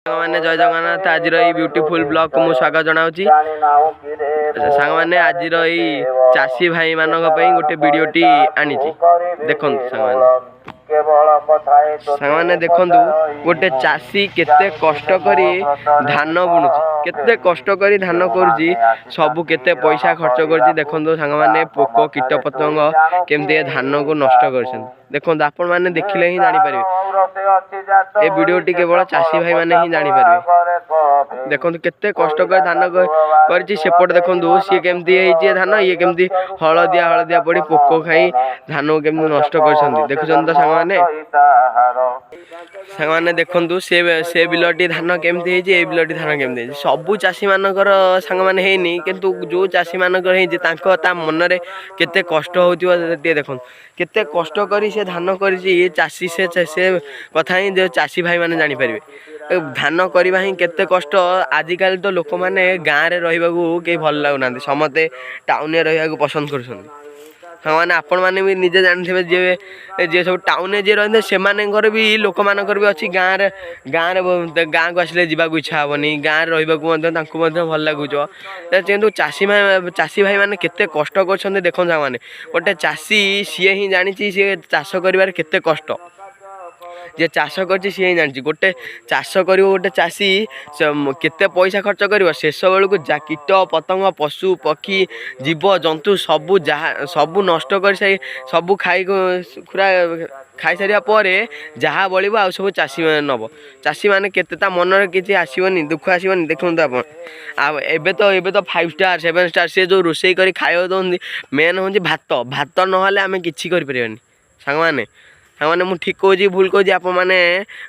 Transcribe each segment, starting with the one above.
ସାଙ୍ଗମାନେ, ଜୟ ଜଗନ୍ନାଥ। ଆଜିର ଏଇ ବ୍ୟୁଟିଫୁଲ୍ ବ୍ଲଗ୍କୁ ମୁଁ ସ୍ୱାଗତ ଜଣାଉଛି। ସାଙ୍ଗମାନେ, ଆଜିର ଏଇ ଚାଷୀ ଭାଇମାନଙ୍କ ପାଇଁ ଗୋଟେ ଭିଡ଼ିଓଟି ଆଣିଛି, ଦେଖନ୍ତୁ ସାଙ୍ଗମାନେ। ସାଙ୍ଗମାନେ ଦେଖନ୍ତୁ, ଗୋଟେ ଚାଷୀ କେତେ କଷ୍ଟ କରି ଧାନ ବୁଣୁଛି, କେତେ କଷ୍ଟ କରି ଧାନ କରୁଛି, ସବୁ କେତେ ପଇସା ଖର୍ଚ୍ଚ କରୁଛି। ଦେଖନ୍ତୁ ସାଙ୍ଗମାନେ, ପୋକ କୀଟ ପତଙ୍ଗ କେମିତି ଏ ଧାନକୁ ନଷ୍ଟ କରିଛନ୍ତି। ଦେଖନ୍ତୁ, ଆପଣମାନେ ଦେଖିଲେ ହିଁ ଜାଣିପାରିବେ। ଏ ଭିଡ଼ିଓଟି କେବଳ ଚାଷୀ ଭାଇମାନେ ହିଁ ଜାଣିପାରିବେ। ଦେଖନ୍ତୁ, କେତେ କଷ୍ଟ କରି ଧାନ କରିଛି। ସେପଟେ ଦେଖନ୍ତୁ, ସିଏ କେମିତି ହେଇଛି ଏ ଧାନ, ଇଏ କେମିତି ହଳଦିଆ ହଳଦିଆ ପଡ଼ି ପୋକ ଖାଇ ଧାନକୁ କେମିତି ନଷ୍ଟ କରିଛନ୍ତି। ଦେଖୁଛନ୍ତି ତ ସାଙ୍ଗମାନେ? ସାଙ୍ଗମାନେ ଦେଖନ୍ତୁ, ସେ ବିଲଟି ଧାନ କେମିତି ହେଇଛି, ଏଇ ବିଲଟି ଧାନ କେମିତି ହେଇଛି। ସବୁ ଚାଷୀମାନଙ୍କର ସାଙ୍ଗମାନେ ହେଇନି, କିନ୍ତୁ ଯେଉଁ ଚାଷୀମାନଙ୍କର ହେଇଛି, ତାଙ୍କ ତା ମନରେ କେତେ କଷ୍ଟ ହେଉଥିବ ଟିକେ ଦେଖନ୍ତୁ। କେତେ କଷ୍ଟ କରି ସେ ଧାନ କରିଛି ଚାଷୀ, ସେ କଥା ହିଁ ଯେଉଁ ଚାଷୀ ଭାଇମାନେ ଜାଣିପାରିବେ। ଧାନ କରିବା ହିଁ କେତେ କଷ୍ଟ। ଆଜିକାଲି ତ ଲୋକମାନେ ଗାଁରେ ରହିବାକୁ କେହି ଭଲ ଲାଗୁନାହାନ୍ତି, ସମସ୍ତେ ଟାଉନରେ ରହିବାକୁ ପସନ୍ଦ କରୁଛନ୍ତି। ସାଙ୍ଗମାନେ, ଆପଣମାନେ ବି ନିଜେ ଜାଣିଥିବେ, ଯିଏ ସବୁ ଟାଉନରେ ଯିଏ ରହନ୍ତି, ସେମାନଙ୍କର ବି, ଲୋକମାନଙ୍କର ବି ଅଛି, ଗାଁରେ ଗାଁକୁ ଆସିଲେ ଯିବାକୁ ଇଚ୍ଛା ହେବନି, ଗାଁରେ ରହିବାକୁ ମଧ୍ୟ ତାଙ୍କୁ ମଧ୍ୟ ଭଲ ଲାଗୁଥିବ। କିନ୍ତୁ ଚାଷୀ ଭାଇମାନେ କେତେ କଷ୍ଟ କରୁଛନ୍ତି ଦେଖନ୍ତୁ ସାଙ୍ଗମାନେ। ଗୋଟେ ଚାଷୀ ସିଏ ହିଁ ଜାଣିଛି ସିଏ ଚାଷ କରିବାରେ କେତେ କଷ୍ଟ। ଯିଏ ଚାଷ କରିଛି, ସିଏ ହିଁ ଜାଣିଛି। ଗୋଟେ ଚାଷ କରିବ ଗୋଟେ ଚାଷୀ, କେତେ ପଇସା ଖର୍ଚ୍ଚ କରିବ, ଶେଷ ବେଳକୁ ଯା କୀଟ ପତଙ୍ଗ, ପଶୁ ପକ୍ଷୀ, ଜୀବ ଜନ୍ତୁ ସବୁ ଯାହା ସବୁ ନଷ୍ଟ କରିସାରି, ସବୁ ଖାଇ ଖୁରା ଖାଇସାରିବା ପରେ ଯାହା ବଳିବ, ଆଉ ସବୁ ଚାଷୀମାନେ ନେବ। ଚାଷୀମାନେ କେତେ ତା ମନରେ କିଛି ଆସିବନି, ଦୁଃଖ ଆସିବନି? ଦେଖନ୍ତୁ ଆପଣ। ଆଉ ଏବେ ତ 5 ଷ୍ଟାର୍, 7 ଷ୍ଟାର୍, ସେ ଯେଉଁ ରୋଷେଇ କରି ଖାଇବାକୁ ଦେଉଛନ୍ତି, ମେନ୍ ହେଉଛି ଭାତ। ଭାତ ନହେଲେ ଆମେ କିଛି କରିପାରିବାନି ସାଙ୍ଗମାନେ। ସାଙ୍ଗମାନେ, ମୁଁ ଠିକ୍ କହୁଛି, ଭୁଲ କହୁଛି, ଆପଣମାନେ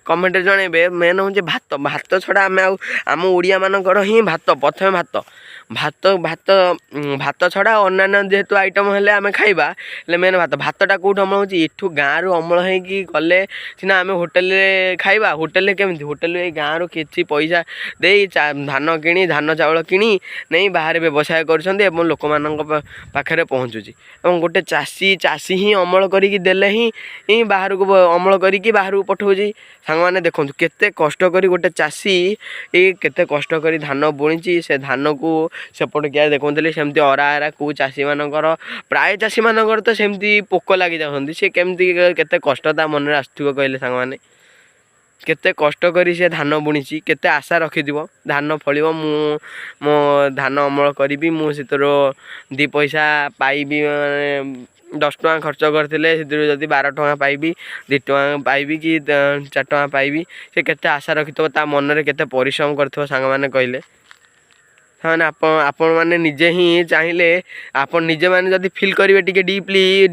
କମେଣ୍ଟରେ ଜଣାଇବେ। ମେନ୍ ହେଉଛି ଭାତ। ଭାତ ଛଡ଼ା ଆମେ ଆଉ ଆମ ଓଡ଼ିଆମାନଙ୍କର ହିଁ ଭାତ ପ୍ରଥମେ। ଭାତ ଭାତ ଭାତ ଭାତ ଛଡ଼ା ଅନ୍ୟାନ୍ୟ ଯେହେତୁ ଆଇଟମ୍ ହେଲେ ଆମେ ଖାଇବା, ହେଲେ ମେନ୍ ଭାତ। ଭାତଟା କେଉଁଠୁ ଅମଳ ହେଉଛି? ଏଠୁ ଗାଁରୁ ଅମଳ ହେଇକି ଗଲେ ସିନା ଆମେ ହୋଟେଲରେ ଖାଇବା। ହୋଟେଲରେ କେମିତି? ହୋଟେଲରେ ଏଇ ଗାଁରୁ କିଛି ପଇସା ଦେଇ ଧାନ କିଣି, ଧାନ ଚାଉଳ କିଣି ନେଇ ବାହାରେ ବ୍ୟବସାୟ କରୁଛନ୍ତି ଏବଂ ଲୋକମାନଙ୍କ ପାଖରେ ପହଞ୍ଚୁଛି। ଏବଂ ଗୋଟେ ଚାଷୀ ହିଁ ଅମଳ କରିକି ଦେଲେ ହିଁ ବାହାରକୁ, ଅମଳ କରିକି ବାହାରକୁ ପଠାଉଛି। ସାଙ୍ଗମାନେ ଦେଖନ୍ତୁ, କେତେ କଷ୍ଟ କରି ଗୋଟେ ଚାଷୀ କେତେ କଷ୍ଟ କରି ଧାନ ବୁଣିଛି। ସେ ଧାନକୁ ସେପଟେ କିଆ ଦେଖୁଥିଲି, ସେମିତି ଅରା ଅରା କେଉଁ ଚାଷୀମାନଙ୍କର, ପ୍ରାୟ ଚାଷୀମାନଙ୍କର ତ ସେମିତି ପୋକ ଲାଗିଯାଉଛନ୍ତି। ସେ କେମିତି କେତେ କଷ୍ଟ ତା ମନରେ ଆସୁଥିବ କହିଲେ ସାଙ୍ଗମାନେ? କେତେ କଷ୍ଟ କରି ସେ ଧାନ ବୁଣିଛି, କେତେ ଆଶା ରଖିଥିବ, ଧାନ ଫଳିବ, ମୁଁ ମୋ ଧାନ ଅମଳ କରିବି, ମୁଁ ସେଥିରୁ 2 ପଇସା ପାଇବି। ମାନେ 10 ଟଙ୍କା ଖର୍ଚ୍ଚ କରିଥିଲେ ସେଥିରୁ ଯଦି 12 ଟଙ୍କା ପାଇବି, 2 ଟଙ୍କା ପାଇବି କି 4 ଟଙ୍କା ପାଇବି। ସେ କେତେ ଆଶା ରଖିଥିବ, ତା ମନରେ କେତେ ପରିଶ୍ରମ କରିଥିବ ସାଙ୍ଗମାନେ କହିଲେ? ସେମାନେ ଆପଣମାନେ ନିଜେ ହିଁ ଚାହିଁଲେ, ଆପଣ ନିଜେ ମାନେ ଯଦି ଫିଲ୍ କରିବେ, ଟିକେ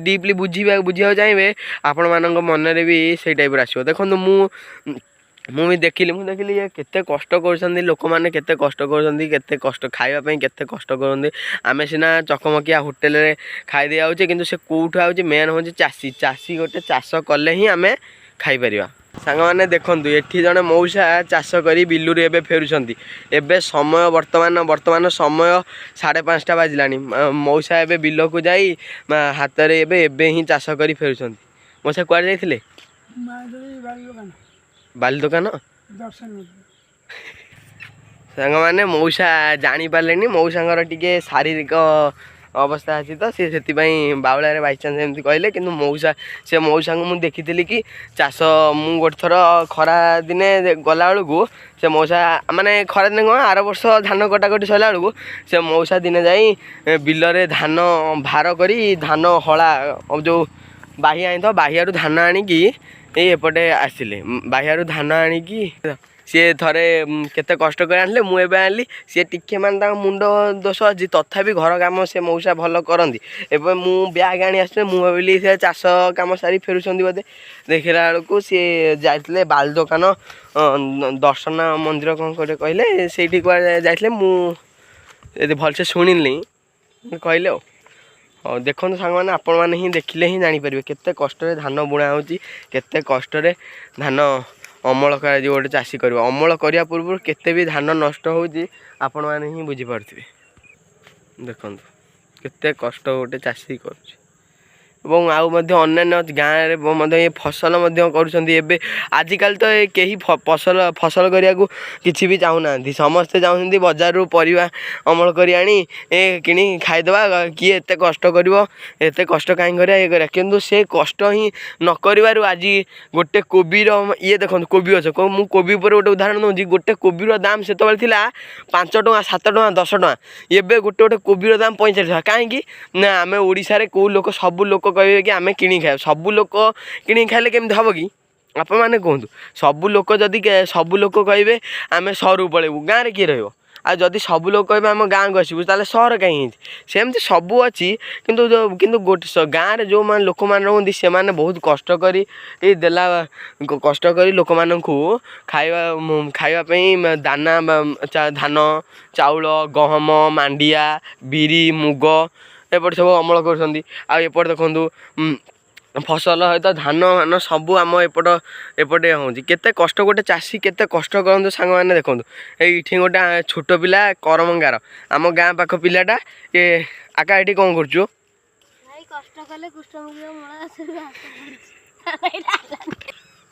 ଡିପଲି ବୁଝିବାକୁ ଚାହିଁବେ, ଆପଣମାନଙ୍କ ମନରେ ବି ସେଇ ଟାଇପ୍ର ଆସିବ। ଦେଖନ୍ତୁ, ମୁଁ ବି ଦେଖିଲି, ମୁଁ ଦେଖିଲି ଇଏ କେତେ କଷ୍ଟ କରୁଛନ୍ତି ଲୋକମାନେ, କେତେ କଷ୍ଟ କରୁଛନ୍ତି, କେତେ କଷ୍ଟ ଖାଇବା ପାଇଁ, କେତେ କଷ୍ଟ କରନ୍ତି। ଆମେ ସିନା ଚକମକିଆ ହୋଟେଲରେ ଖାଇ ଯାଉଛେ, କିନ୍ତୁ ସେ କେଉଁଠୁ ଆଉଛି? ମେନ୍ ହେଉଛି ଚାଷୀ। ଚାଷୀ ଗୋଟେ ଚାଷ କଲେ ହିଁ ଆମେ ଖାଇପାରିବା। ସାଙ୍ଗମାନେ ଦେଖନ୍ତୁ, ଏଠି ଜଣେ ମଉସା ଚାଷ କରି ବିଲୁରୁ ଏବେ ଫେରୁଛନ୍ତି। ଏବେ ସମୟ ବର୍ତ୍ତମାନ ସମୟ 5:30 ବାଜିଲାଣି। ମଉସା ଏବେ ବିଲକୁ ଯାଇ ହାତରେ ଏବେ ହିଁ ଚାଷ କରି ଫେରୁଛନ୍ତି। ମଉସା, କୁଆଡ଼େ ଯାଇଥିଲେ? ବାଲି ଦୋକାନ। ସାଙ୍ଗମାନେ, ମଉସା ଜାଣିପାରିଲେନି। ମଉସାଙ୍କର ଟିକେ ଶାରୀରିକ ଅବସ୍ଥା ଅଛି ତ ସେ ସେଥିପାଇଁ ବାଉଳାରେ ବାଇଚାନ୍ସ ଏମିତି କହିଲେ। କିନ୍ତୁ ମଉସା, ସେ ମଉସାଙ୍କୁ ମୁଁ ଦେଖିଥିଲି କି ଚାଷ, ମୁଁ ଗୋଟେ ଥର ଖରା ଦିନେ ଗଲାବେଳକୁ ସେ ମଉସା, ମାନେ ଖରା ଦିନେ କ'ଣ, ଆର ବର୍ଷ ଧାନ କଟାକଟି ସରିଲା ବେଳକୁ ସେ ମଉସା ଦିନେ ଯାଇ ବିଲରେ ଧାନ ଭାର କରି, ଧାନ ହଳା ଯେଉଁ ବାହିଆ ଆଣିଥିବ, ବାହିଆରୁ ଧାନ ଆଣିକି ଏଇ ଏପଟେ ଆସିଲେ। ବାହିଆରୁ ଧାନ ଆଣିକି ସିଏ ଥରେ କେତେ କଷ୍ଟ କରି ଆଣିଲେ। ମୁଁ ଏବେ ଆଣିଲି। ସିଏ ଟିକେ ମାନେ ତାଙ୍କ ମୁଣ୍ଡ ଦୋଷ ଅଛି, ତଥାପି ଘର କାମ ସେ ମଉସା ଭଲ କରନ୍ତି। ଏବେ ମୁଁ ବ୍ୟାଗ୍ ଆଣି ଆସିଲେ ମୁଁ ଭାବିଲି ସେ ଚାଷ କାମ ସାରି ଫେରୁଛନ୍ତି ବୋଧେ। ଦେଖିଲା ବେଳକୁ ସିଏ ଯାଇଥିଲେ ବାଲି ଦୋକାନ, ଦର୍ଶନ ମନ୍ଦିର କ'ଣ ଗୋଟେ କହିଲେ, ସେଇଠି କୁଆଡ଼େ ଯାଇଥିଲେ। ମୁଁ ଯଦି ଭଲସେ ଶୁଣିଲି କହିଲେ। ଆଉ ହଉ, ଦେଖନ୍ତୁ ସାଙ୍ଗମାନେ, ଆପଣମାନେ ହିଁ ଦେଖିଲେ ହିଁ ଜାଣିପାରିବେ କେତେ କଷ୍ଟରେ ଧାନ ବୁଣା ହେଉଛି, କେତେ କଷ୍ଟରେ ଧାନ ଅମଳ କରାଯିବ। ଗୋଟେ ଚାଷୀ କରିବ, ଅମଳ କରିବା ପୂର୍ବରୁ କେତେ ବି ଧାନ ନଷ୍ଟ ହେଉଛି, ଆପଣମାନେ ହିଁ ବୁଝିପାରୁଥିବେ। ଦେଖନ୍ତୁ, କେତେ କଷ୍ଟ ଗୋଟେ ଚାଷୀ କରୁଛି। ଏବଂ ଆଉ ମଧ୍ୟ ଅନ୍ୟାନ୍ୟ ଗାଁରେ ମଧ୍ୟ ଏ ଫସଲ ମଧ୍ୟ କରୁଛନ୍ତି। ଏବେ ଆଜିକାଲି ତ ଏ କେହି ଫସଲ ଫସଲ କରିବାକୁ କିଛି ବି ଚାହୁଁନାହାନ୍ତି। ସମସ୍ତେ ଚାହୁଁଛନ୍ତି ବଜାରରୁ ପରିବା ଅମଳ କରି ଆଣି ଏ କିଣି ଖାଇଦେବା। କିଏ ଏତେ କଷ୍ଟ କରିବ? ଏତେ କଷ୍ଟ କାହିଁ କରିବା, ଇଏ କରିବା? କିନ୍ତୁ ସେ କଷ୍ଟ ହିଁ ନ କରିବାରୁ ଆଜି ଗୋଟେ କୋବିର ଇଏ ଦେଖନ୍ତୁ, କୋବି ଗଛ। ମୁଁ କୋବି ଉପରେ ଗୋଟେ ଉଦାହରଣ ଦେଉଛି। ଗୋଟେ କୋବିର ଦାମ ସେତେବେଳେ ଥିଲା 5 ଟଙ୍କା, 7 ଟଙ୍କା, 10 ଟଙ୍କା। ଏବେ ଗୋଟେ ଗୋଟେ କୋବିର ଦାମ 45 ଟଙ୍କା। କାହିଁକି ନା ଆମେ ଓଡ଼ିଶାରେ କେଉଁ ଲୋକ, ସବୁ ଲୋକ କହିବେ କି ଆମେ କିଣିକି ଖାଇବା। ସବୁ ଲୋକ କିଣିକି ଖାଇଲେ କେମିତି ହେବ କି? ଆପଣମାନେ କୁହନ୍ତୁ। ସବୁ ଲୋକ ଯଦି ସବୁ ଲୋକ କହିବେ ଆମେ ସହରକୁ ପଳେଇବୁ, ଗାଁରେ କିଏ ରହିବ? ଆଉ ଯଦି ସବୁ ଲୋକ କହିବେ ଆମ ଗାଁକୁ ଆସିବୁ, ତାହେଲେ ସହର କାହିଁ ହେଇଛି? ସେମିତି ସବୁ ଅଛି, କିନ୍ତୁ କିନ୍ତୁ ଗୋଟେ ଗାଁରେ ଯେଉଁମାନେ ଲୋକମାନେ ରୁହନ୍ତି, ସେମାନେ ବହୁତ କଷ୍ଟ କରି ଦେଲା, କଷ୍ଟ କରି ଲୋକମାନଙ୍କୁ ଖାଇବା ଖାଇବା ପାଇଁ ଦାନା, ଧାନ, ଚାଉଳ, ଗହମ, ମାଣ୍ଡିଆ, ବିରି, ମୁଗ ଏପଟେ ସବୁ ଅମଳ କରୁଛନ୍ତି। ଆଉ ଏପଟେ ଦେଖନ୍ତୁ, ଫସଲ ସହିତ ଧାନ ମାନ ସବୁ ଆମ ଏପଟେ ହେଉଛି। କେତେ କଷ୍ଟ, ଗୋଟେ ଚାଷୀ କେତେ କଷ୍ଟ କରନ୍ତୁ। ସାଙ୍ଗମାନେ, ଦେଖନ୍ତୁ, ଏଇଠି ଗୋଟେ ଛୋଟ ପିଲା, କରମଙ୍ଗାର, ଆମ ଗାଁ ପାଖ ପିଲାଟା। ଏ ଆକା, ଏଠି କ'ଣ କରୁଛୁ? ଭାଇ, କଷ୍ଟ କଲେ କୁଷ୍ଠ ମିଳିବ। ମୂଳା ଗଛରୁ ଘାସ ପଡୁଛି।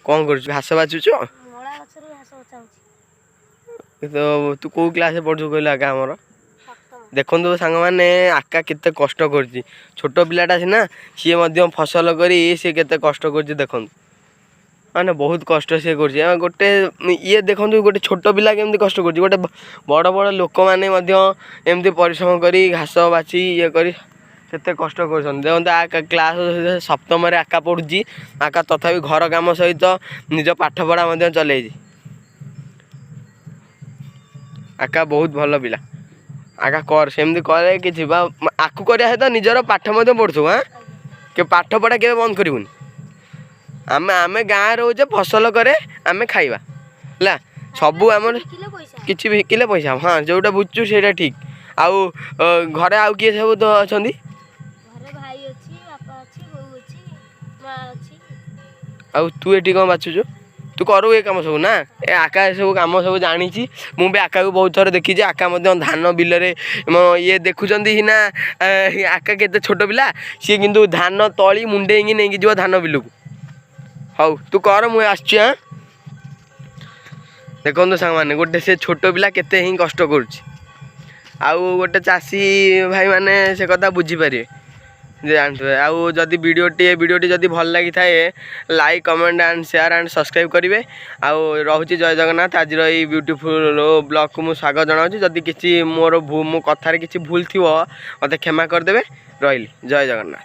କ'ଣ କରୁଛୁ? ଘାସ ବାଛୁଛୁ? ମୂଳା ଗଛରୁ ଘାସ ବଛାଉଛି। ତ ତୁ କେଉଁ କ୍ଲାସ୍ରେ ପଢ଼ୁଛୁ କହିଲୁ ଆକା ଆମର? ସପ୍ତମ। ଦେଖନ୍ତୁ ସାଙ୍ଗମାନେ, ଆକା କେତେ କଷ୍ଟ କରୁଛି। ଛୋଟ ପିଲାଟା ସିନା, ସିଏ ମଧ୍ୟ ଫସଲ କରି ସିଏ କେତେ କଷ୍ଟ କରୁଛି ଦେଖନ୍ତୁ। ମାନେ ବହୁତ କଷ୍ଟ ସିଏ କରୁଛି। ଆଉ ଗୋଟେ ଇଏ ଦେଖନ୍ତୁ, ଗୋଟେ ଛୋଟ ପିଲା କେମିତି କଷ୍ଟ କରୁଛି। ଗୋଟେ ବଡ଼ ବଡ଼ ଲୋକମାନେ ମଧ୍ୟ ଏମିତି ପରିଶ୍ରମ କରି, ଘାସ ବାଛି, ଇଏ କରି କେତେ କଷ୍ଟ କରୁଛନ୍ତି ଦେଖନ୍ତୁ। ଆକା କ୍ଲାସ୍ ସପ୍ତମରେ ଆକା ପଢ଼ୁଛି। ଆକା ତଥାପି ଘର କାମ ସହିତ ନିଜ ପାଠପଢ଼ା ମଧ୍ୟ ଚଲେଇଛି। ଆକା ବହୁତ ଭଲ ପିଲା। ଆକା କର, ସେମିତି କରେ କିଛି ବା ଆକୁ କରିବା ସହିତ ନିଜର ପାଠ ମଧ୍ୟ ପଢ଼ୁଥିବୁ। ଆଁ କି ପାଠ ପଢ଼ା କେବେ ବନ୍ଦ କରିବୁନି। ଆମେ ଗାଁ ରହୁଛେ, ଫସଲ କରେ ଆମେ ଖାଇବା ହେଲା ସବୁ ଆମର। ବିକିଲେ ପଇସା। କିଛି ବିକିଲେ ପଇସା। ହଁ, ଯେଉଁଟା ବୁଝୁଛୁ ସେଇଟା ଠିକ୍। ଆଉ ଘରେ ଆଉ କିଏ ସବୁ ତ ଅଛନ୍ତି? ଘରେ ଭାଇ ଅଛି, ବାପା ଅଛି, ବୋଉ ଅଛି, ମା ଅଛି। ଆଉ ତୁ ଏଠି କ'ଣ ବାଛୁଛୁ? ତୁ କରୁ ଏ କାମ ସବୁ ନା? ଏ ଆକା ଏସବୁ କାମ ସବୁ ଜାଣିଛି। ମୁଁ ବି ଆକାକୁ ବହୁତ ଥର ଦେଖିଛି। ଆକା ମଧ୍ୟ ଧାନ ବିଲରେ ଇଏ ଦେଖୁଛନ୍ତି ସିନା, ଆକା କେତେ ଛୋଟ ପିଲା ସିଏ, କିନ୍ତୁ ଧାନ ତଳି ମୁଣ୍ଡେଇକି ନେଇକି ଯିବ ଧାନ ବିଲକୁ। ହଉ, ତୁ କର, ମୁଁ ଆସୁଛି। ଆଁ ଦେଖନ୍ତୁ ସାଙ୍ଗମାନେ, ଗୋଟେ ସେ ଛୋଟ ପିଲା କେତେ ହିଁ କଷ୍ଟ କରୁଛି। ଆଉ ଗୋଟେ ଚାଷୀ ଭାଇମାନେ ସେ କଥା ବୁଝିପାରିବେ ଯେ ଜାଣିଥିବେ। ଆଉ ଯଦି ଭିଡ଼ିଓଟି ଯଦି ଭଲ ଲାଗିଥାଏ, like, comment and share and subscribe କରିବେ। ଆଉ ରହୁଛି, ଜୟ ଜଗନ୍ନାଥ। ଆଜିର ଏଇ ବ୍ୟୁଟିଫୁଲ୍ ବ୍ଲଗ୍କୁ ମୁଁ ସ୍ୱାଗତ ଜଣାଉଛି। ଯଦି କିଛି ମୋର ମୋ କଥାରେ କିଛି ଭୁଲ ଥିବ, ମୋତେ କ୍ଷମା କରିଦେବେ। ରହିଲି, ଜୟ ଜଗନ୍ନାଥ।